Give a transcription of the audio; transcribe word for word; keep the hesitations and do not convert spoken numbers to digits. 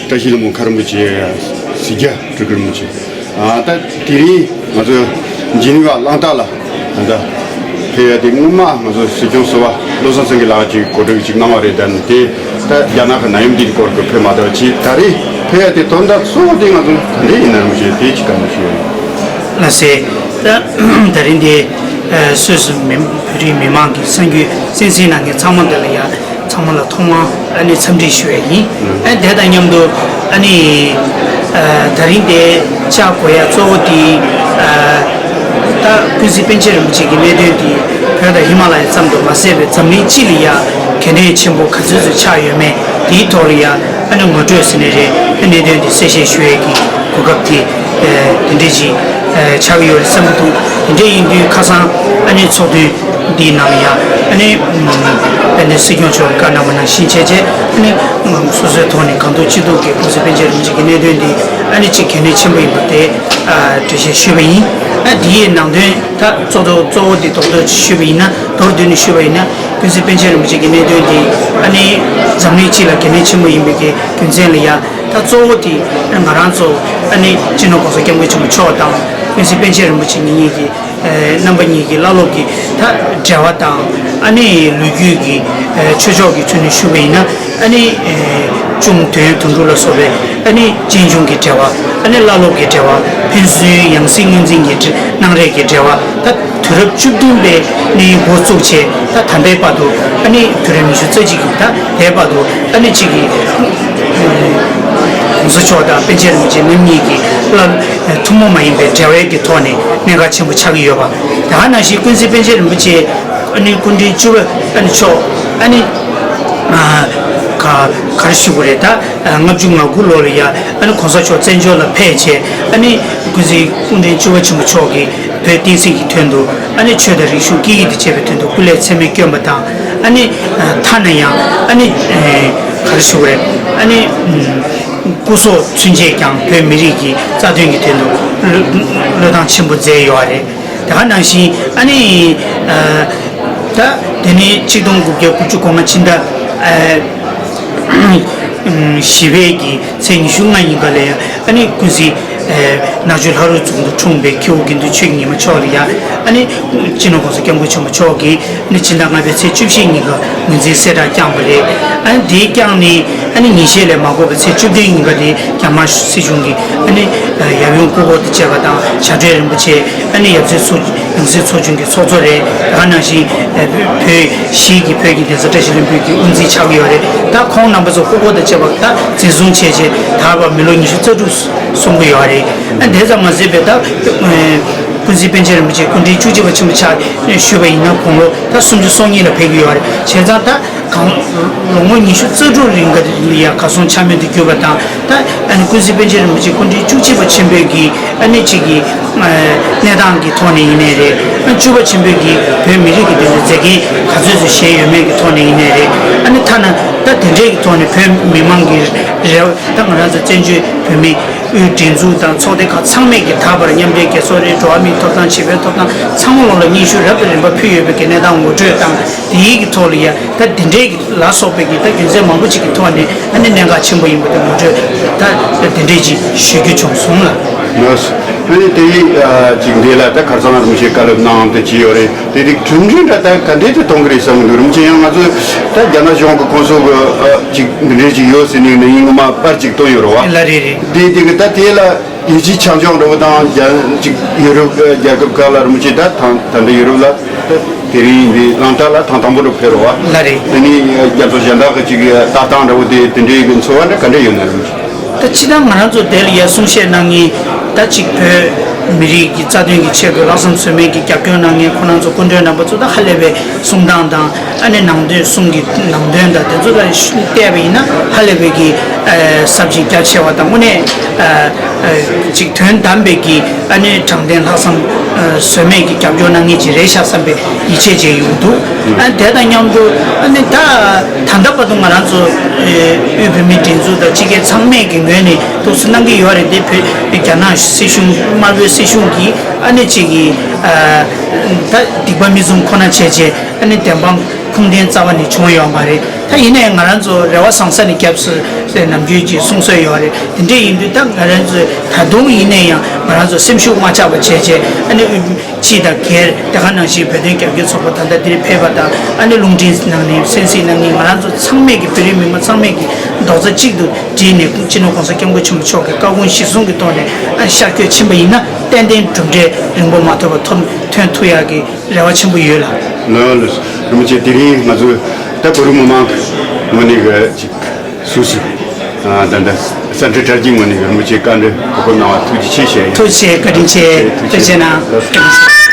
བཀྲ་ཤིས་ལྷུན་པོ་མཁན་རིན་པོ་ཆེ། གཟིགས་རྒྱ་སྤྲུལ་སྐུ་རིན་པོ་ཆེ། ཨ་ད་དེ་རིང་ང་ཚོ་ཇི་ནི་ཝ་གླང་དར་ལ་ད་ཕེབས་ཡ་དེ་སྔོན་མ་ང་ཚོ་སྲིད་སྐྱོང་ཟུར་པ་བློ་བཟང་སེང་གེ་ལགས་ཀྱིས་གོ་སྒྲིག་ཅིག་གནང་བ་རེད། ད་ནི་དེ་ད་རྒྱ་ནག་གི་ནད་ཡམས་འདི་སྐོར་གྱི་ཕེབས་མ་ཐུབ་ཅིག་ད་རེས་ཕེབས་ཡ་དེ་དོན་དག་གཙོ་བོ་དེ་ང་ཚོ་ག་འདྲ་ཡིན་ན་རིན་པོ་ཆེ་དེ་ཅིག་བཀའ་མོལ་ཞུ་ཡ་ཡིན། ལགས་སེ། ད་ད་རིང་འདི་ཨ་སུད་སི་མི་བོད་རིགས་མི་མང་གི་གསར་འགྱུར་གསན་གཟིགས་གནང་མཁན་ཚང་མ་འདི་ལ་ཡ་ཚང་མ་ལ་ཐོག་མར་ཨ་ནི་འཚམས་འདྲི་ཞུ་ཡ་ཡིན། ཨ་དེ་དང་མཉམ་དུ་ཨ་ནི་ཨ་ད་རིང་འདི་བཅར་དགོས་ཡ་གཙོ་བོ་དེ་ཨ་ད་ཀུན་གཟིགས་པཎ་ཆེན་རིན་པོ་ཆེ་གི་གནད་དོན་དེ་བོད་དང་ཧི་མ་ལ་ཡ་ཙམ་དུ་མ་ཟད་པའི་འཛམ་གླིང་སྤྱི་ལ་ཡ་གལ་གནད་ཆེན་པོ་ག་ཚོད་ཚོད་ཆགས་ཡོད་མེད་དེའི་ཐོག་ལ་ཡ་ཨ་ནི་ངོ་སྤྲོད་ཟེར་ནའི་རེད། ཨ་གནད་དོན་དེ་གསལ་བཤད་ཞུ་ཡས་ཀྱི་གོ་སྐབས་དེ་ཨ་དེ་འདྲས་ཅིག་ཨ་ཆགས་ཀྱི་ཡོད་རེད་བསམ་གྱི་འདུག་དེ་འདྲས་ཡིན་དུས་ཁ་སང་ཨ་ནི་ཚོགས་འདུ་འདིའི་ནང་ལ་ཡ་ཨ་ནི་ཨམ་དཔལ་ལྡན་སྲིད་སྐྱོང་མཆོག་གིས་བཀའ་གནང་བ་ནང་བཞིན་བྱས་བྱས་ཨ་ནི་ཨམ་སོ་སོའི་ཐོག་ནས་གང་ཐུབ་ཅི་ཐུབ་ཀྱིས་ཀུན་གཟིགས་པཎ་ཆེན་རིན་པོ་ཆེ་གི་གནད་དོན་འདི་ཨ་ནི་ཅིག་གལ་གནད་ཆེན་པོ་ཡིན་པ་དེ་ཨ་འགྲེལ་བཤད་ཞུས་པ་ཡིན། ཨ་འདིའི་ནང་དོན་ད་གཙོ་གཙོ་གཙོ་བོ་འདི་རྡོག་རྡོག་ཅིག་ཞུས་པ་ཡིན་ན། མདོར་བསྡུས་ནས་ཞུས་པ་ཡིན་ན། ཀུན་གཟིགས་པཎ་ཆེན་རིན་པོ་ཆེ་གི་གནད་དོན་འདི་ཨ་ནི་འཛམ་གླིང་སྤྱི་ལ་གལ་གནད་ཆེན་པོ་ཡིན་པའི་གི་རྒྱུ་མཚན་ལ་ཡ། ད་གཙོ་བོ་དེ་ང་རང་ཚོ་ཨ་ནི་སྤྱི་ནོར་༸གོང་ས་༸སྐྱབས་མགོན་ཆེན་པོ་མཆོག་དང་ཀུན་གཟིགས་པཎ་ཆེན་རིན་པོ་ཆེ་ཉིད་གཉིས་ཀྱི་ཨ་རྣམ་པ་གཉིས་ཀྱི་བླ་སློབ་ཀྱི་ད་འབྲེལ་བ་དང་། ཨ་ནི་ལོ་རྒྱུས་ཀྱི་ཨ་ཆོས་ཕྱོགས་ཀྱི་ཚུལ་ནས་ཞུས་པ་ཡིན་ན། ཨ་ནི་ཨ་གཅུང་དོན་དོན་གྲུབ་ལ་སོགས་པའི་ཨ་ནི་གཅེན་གཅུང་གི་འབྲེལ་བ། ཨ་ནི་བླ་སློབ་ཀྱི་འབྲེལ་བ། ཕན་ཚུན་ཡང་སྲིད་ངོས་འཛིན་གྱི་འབྲེལ་གནང་རེས་ཀྱི་འབྲེལ་བ། ད་དུས་རབས་བཅུ་བདུན་པའི་ནས་འགོ་བཙུགས་བྱས་ད་ད་ལྟའི་བར་དུ། ཨ་ནི་དུས་རབས་ཉི་ཤུ་རྩ་གཅིག་གི་ད་ལྟའི་བར་དུ་ཨ་ནི་གཅིག་གི་ཨ་གོང་ས་མཆོག་དང་པཎ་ཆེན་རིན་པོ་ཆེ་རྣམ་གཉིས་ཀྱི་བླ་ཐུན་མོང་མ་ཡིན་པའི་འབྲེལ་བའི་གི་ཐོག་ནས་གནད་འགག་ཆེན་པོ་ཆགས་ཀྱི་ཡོད་པ། དེ་ག་ནང་བཞིན་ཀུན་གཟིགས་པཎ་ཆེན་རིན་པོ་ཆེ་ཨ་ནི་སྐུ་ཕྲེང་བཅུ་པ་ཨ་ནི་མཆོག་ཨ་ནི་ཨ་ག་ག་རེ་ཞུ་དགོས་རེད། ད་ཨ་ལྔ་བཅུ་ང་དགུ་ལོ་ལ་ཡ་ཨ་ནི་གོང་ས་མཆོག་བཙན་བྱོལ་ལ་ཕེབས་བྱས། ཨ་ནི་ཀུན་གཟིགས་སྐུ་ཕྲེང་བཅུ་པ་ཆེན་པོ་མཆོག་གིས་བོད་བསྟན་སྲིད་ཀྱི་དོན་དུ། ཨ་ནི་ཆོས་དང་རིག་གཞུང་སྐད་ཡིག་དང་བཅས་པའི་དོན་དུ་སྐུ་ལས་ཚད་མེད་བསྐྱོན་པ་དང་། ཨ་ནི་ཨ་ཐ་ན་ཡང་ཨ་ནི་ཨ་ག་རེ་ཞུ་དགོས་རེད། ཨ་ནི་ཨམ་སྐུ་སྲོག་ཚུན་ཆད་ཀྱང་བོད་མི་རིགས་ཀྱི་རྩ་དོན་གྱི་དོན་དུ་བློས་བློས་བཏང་ཆེན་པོ་མཛད་ཡོད་རེད། དེ་ག་ནང་བཞིན་ཨ་ནི་ཨ་ད་དེ་ནས་ཆིག་སྟོང་དགུ་བརྒྱ་དགུ་བཅུ་གོ་ལྔ་ཕྱི་ཟླ་ཨ་བཞི་པའི་གི་ཚེས་ཉི་ཤུ་ལྔ་ཉིན་ཀ་ལ་ཡང་ཨ་ནི་ཀུན་གཟིགས་ཨ་ནག་ཆུ་ལྷ་རོང་རྫོང་དུ་འཁྲུངས་པའི་ཁྱེའུ་དགེ་འདུན་ཆོས་ཀྱི་ཉི་མ་མཆོག་ལ་ཡང་ཨ་ནི་སྤྱི་ནོར་༸གོང་ས་༸སྐྱབས་མགོན་ཆེན་པོ་མཆོག་གིས་ཨ་ནི་ཕྱི་ཟླ་ལྔ་པའི་ཚེས་བཅུ་བཞི་ཉིན་ཀ་ངོས་འཛིན་གསལ་བསྒྲགས་བསྐྱངས་པ་རེད། ཨ་ནི་དེའི་བསྐྱངས་ནས་ཨ་ནི་ཉིན་ཤས་ལས་མ་འགོར་བའི་ཚེས་བཅུ་བདུན་ཉིན་ཀ་དེ་རྒྱ་དམར་སྲིད་གཞུང་གིས་ཨ་ནི་ཡབ་ཡུམ་སྐུ་འཁོར་དང་བཅས་པ་དང་བྱ་བྲལ་རིན་པོ་ཆེ། ཨ་ནི་ཡབ་སྲས་ཚོགས་ཡང་སྲིད་ཚོགས་ཆུང་གི་ཚོགས་གཙོ་རེད། དེ་ག་ནང་བཞིན་ཨ་བོད་བོད་གཞིས་ཀྱི་བོད་ཀྱི་གདན་ས་བཀྲ་ཤིས་ལྷུན་པོའི་གི་དབུ་འཛིན་ཆགས་ཀྱི་ཡོད་རེད། ད་ཁོང་རྣམ་པ་ཚོ་སྐུ་འཁོར་དང་བཅས་པ་ད་འཛིན་བཟུང་བྱས་རྗེས་ད་བར་མི་ལོ་ཉི་ཤུ་རྩ་དྲུག་སོང་གི་ཡོད་རེད། ཨ་དེ་ཙམ་མ་ཟད་པའི་ད་ཨ་ཀུན་གཟིགས་པཎ་ཆེན་རིན་པོ་ཆེ་སྐུ་ཕྲེང་བཅུ་གཅིག་པ་ཆེན་པོ་ཆགས་ཞུས་པ་ཡིན་ན་དགུང་ལོ་ད་སུམ་ཅུ་སོ་གཉིས་ལ་ཕེབས་ཀྱི་ཡོད་རེད། བྱས་ཙང་ད་གང་ལོ་ངོ་ཉི་ཤུ་རྩ་དྲུག་རིང་ག་ལ་ཡ་གར་སོང་ཆ་མེད་དུ་གྱུར་པ་དང་། ད་ཨ་ནི་ཀུན་གཟིགས་པཎ་ཆེན་རིན་པོ་ཆེ་སྐུ་ཕྲེང་བཅུ་གཅིག་པ་ཆེན་པོའི་གི་ཨ་ནི་གཅིག་གི་ཨ་གནས་སྟངས་ཀྱི་ཐོག་ནས་ཡིན་ནའི་རེད། ཨ་བཅུ་པ་ཆེན་པོའི་གི་བོད་མི་རིགས་ཀྱི་དོན་དུ་མཛད་འགན་ག་ཚོད་ཚོད་བཞེས་ཡོད་མེད་ཀྱི་ཐོག་ནས་ཡིན་ནའི་རེད། ཨ་ནི་ཐ་ན་ད་དེ་འདྲའི་གི་ཐོག་ནས་བོད་མི་མང་གི་རེ་བ། ད་ང་རང་ཚོ་བཙན་བྱོལ་བོད་མི་དབུས་སྒྲིག་འཛུགས་དང་ཚོགས་སྡེ་ཁག་ཚང་མས་ཀྱི་ད་བར་མཉམ་འབྲེལ་རྒྱལ་ཚོགས་རེད། འགྲོ་བ་མིའི་ཐོབ་ཐང་། བྱིས་པའི་ཐོབ་ཐང་ཚང་མ་ལོག་ལ་སྙན་ཞུ་རབ་དང་རིམ་པ་ཕུལ་ཡོད་པའི་གི་གནས་སྟངས་ངོ་སྤྲོད་དང་། དེའི་གི་ཐོག་ལ་ཡ་ད་འདི་འདྲའི་གི་ལ་སོགས་པའི་གི་ད་རྒྱུ་མཚན་མང་པོ་ཅིག་གི་ཐོག་ནས་ཨ་ནི་གནད་འགག་ཆེན་པོ་ཡིན་པ་དེ་ངོ་སྤྲོད་ད་འདི་འདྲའི་ཅིག་ཞུ་རྒྱུ་བྱུང་སོང་ལ། ལགས། ཨ་ནི་དེ་ཡིས་ཅིག་འདི་ལ་ད་ཁར་སང་རིན་པོ་ཆེ་བཀའ་སློབ་གནང་དེ་ཅི་ཡོད་རེད། དེ་རིགས་གྲུབ་འབྲས་འདྲ་ད་ག་འདྲས་དེ་གཏོང་གི་རེད་བསམ་གི་འདུག་རིན་པོ་ཆེ་ཡང་ང་ཚོས་ད་རྒྱ་ནག་གཞུང་གི་ཁོང་ཚོ་གི་ཅིག་འདི་འདྲས་ཅིག་ཡོད་ཟེར་ནས་ནི་ཡིན་ངོ་མ་པར་ཅིག་བཏོན་ཡོད་རེད་བ། ལ་རེད་རེད། དེ་དེ་གི་ད་དེ་ལ། ཡིད་ཆེས་ཆ་འཇོག་འདྲ་བོ་དང་རྒྱ་ཅིག་ཡུ་རོབ་རྒྱལ་ཁབ་ཁག་ལ་རིན་པོ་ཆེ་ད་ཐང་ད་འདྲ་ཡུ་རོབ་ལ་ད་དེ་རིང་འདི་གླང་དར་ལ་ཐང་དང་པོ་འགྲོ་ཕེབས་རོགས་བ། ལ་རེད། དེ་ནི་རྒྱ་མཚོ་གཞན་དག་གི་ཅིག་ལྟ་སྟངས་འདྲ་བོ་དེ་དེ་འདྲའི་གི་འཚོ་བ་འདྲ་ག་འདྲ་ཡོད་ན་རིན་པོ་ཆེ། ད་ཕྱི་ད་ང་རང་ཚོ་དེ་ལ་ཡ་གསུང་བཤད་གནང་མཁན་ད་ཅིག་བོད་མི་རིགས་ཀྱི་རྩ་དོན་གྱི་ཆེད་དུ་ལྷག་བསམ་ཟོལ་མེད་ཀྱི་རྒྱབ་སྐྱོར་གནང་མཁན་ཁོ་རང་ཚོ་སྐུ་མགྲོན་རྣམ་པ་ཚོ་ད་ཧ་ལས་པའི་གསུང་སྟངས་དང་། ཨ་ནི་ནང་དོན་གསུང་གི་ནང་དོན་དང་དེ་ཚོ་ལ་བལྟས་པ་ཡིན་ན་ཧ་ལས་པའི་གི་ཨ་ཟབ་ཅིང་རྒྱ་ཆེ་བ་དང་དངོས་གནས་ཨ་ཨ་ཅིག་དོན་དམ་པའི་གི་ཨ་ནི་དྲང་བདེན་ལྷག་བསམ་ཨ་ཟོལ་མེད་ཀྱི་རྒྱབ་སྐྱོར་གནང་མཁན་ཅིག་རེད་ཤག་བསམ་པའི་ཡིད་ཆེས་བྱས་ཡོང་འདུག་ཨ་དེ་དང་མཉམ་དུ་ཨ་ནི་ད་ད་ལྟ་བར་དུ་ང་རང་ཚོ་ཨ་དབུས་བོད་མིའི་སྒྲིག་འཛུགས་དང་སྤྱི་སྒེར་ཚང་མས་ཀྱི་ངོས་ནས་ཐུགས་སུ་གནང་གི་ཡོད་རེད། དེ་བོད་རྒྱ་ནག་སྲིད་གཞུང་དམར་པོའི་སྲིད་གཞུང་གིས་ཨ་ནི་ཅིག་གི་ཨ་ད་སྡིག་པ་མི་བཟུང་ཁོ་ན་བྱས་བྱས། ཨ་ནི་བདེན་དཔང་ ཐུགས་འདུན་རྩ་བ་ནས་བྱུང་ཡོད་མ་རེད། ད་ཡིན་ནའི་ང་རང་ཚོ་རེ་བ་བཟང་ས་ནས་བརྒྱབ་སོང་ཟེར་ནམ་རྒྱུན་གྱི་གསུང་སྲོལ་ཡོད་རེད། དེ་འདྲ་ཡིན་དུས་ད་ང་རང་ཚོས་ད་དུང་ཡིན་ནའི་ཡང་ང་རང་ཚོ་སེམས་ཤུགས་མ་ཆག་པ་བྱས་བྱས། ཨ་ནི་ཕྱི་དང་སྒེར་དེ་ག་ནང་བཞིན་བོད་དོན་རྒྱབ་སྐྱོར་ཚོགས་པ་ད་ལྟ་འདིར་ཕེབས་པ་དང་། ཨ་ནི་རླུང་འཕྲིན་ནང་ནས་གསན་གཟིགས་གནང་མཁན་ང་རང་ཚོ་ཚང་མས་ཀྱི་བོད་རིགས་མི་མང་ཚང་མས་ཀྱི་རྡོག་རྩ་གཅིག་ཏུ་བསྒྲིལ་ནས་སྤྱི་ནོར་གོང་ས་སྐྱབས་མགོན་ཆེན་པོ་མཆོག་གི་བཀའ་དགོངས་གཞིར་བཟུང་གི་ཐོག་ནས་ཨ་ནི་ཤར་བསྐྱོད་ཕྱིན་པ་ཡིན་ན། ཏན་ཏན་གྲུབ་འབྲས་རིང་པོ་མ་ཐོགས་པ་ཐོབ་ཐོན་ཐུབ་ཡག་གི་རེ་བ་ཆེན་པོ་ཡོད་ལགས། ལགས་ལགས། རིན་པོ་ཆེ། དེ་རིང་ང་ཚོས་ད་བོད་རིགས་མི་མང་ངོས་ནས་གི་ཅིག་སུད་སི། ཨ། ད་ལྟ་གསར་འཕྲིན་དྲ་རྒྱའི་ངོས་ནས་གི་རིན་པོ་ཆེ་བཀའ་འདྲི་གོ་སྐབས་གནང་བ་ཐུགས་རྗེ་ཆེ་ཞུ་ཡ་ཡིན། ཐུགས་རྗེ་ཆེ། བཀའ་དྲིན་ཆེ། ཐུགས་རྗེ་གནང་། བཀའ་དྲིན་ཆེ།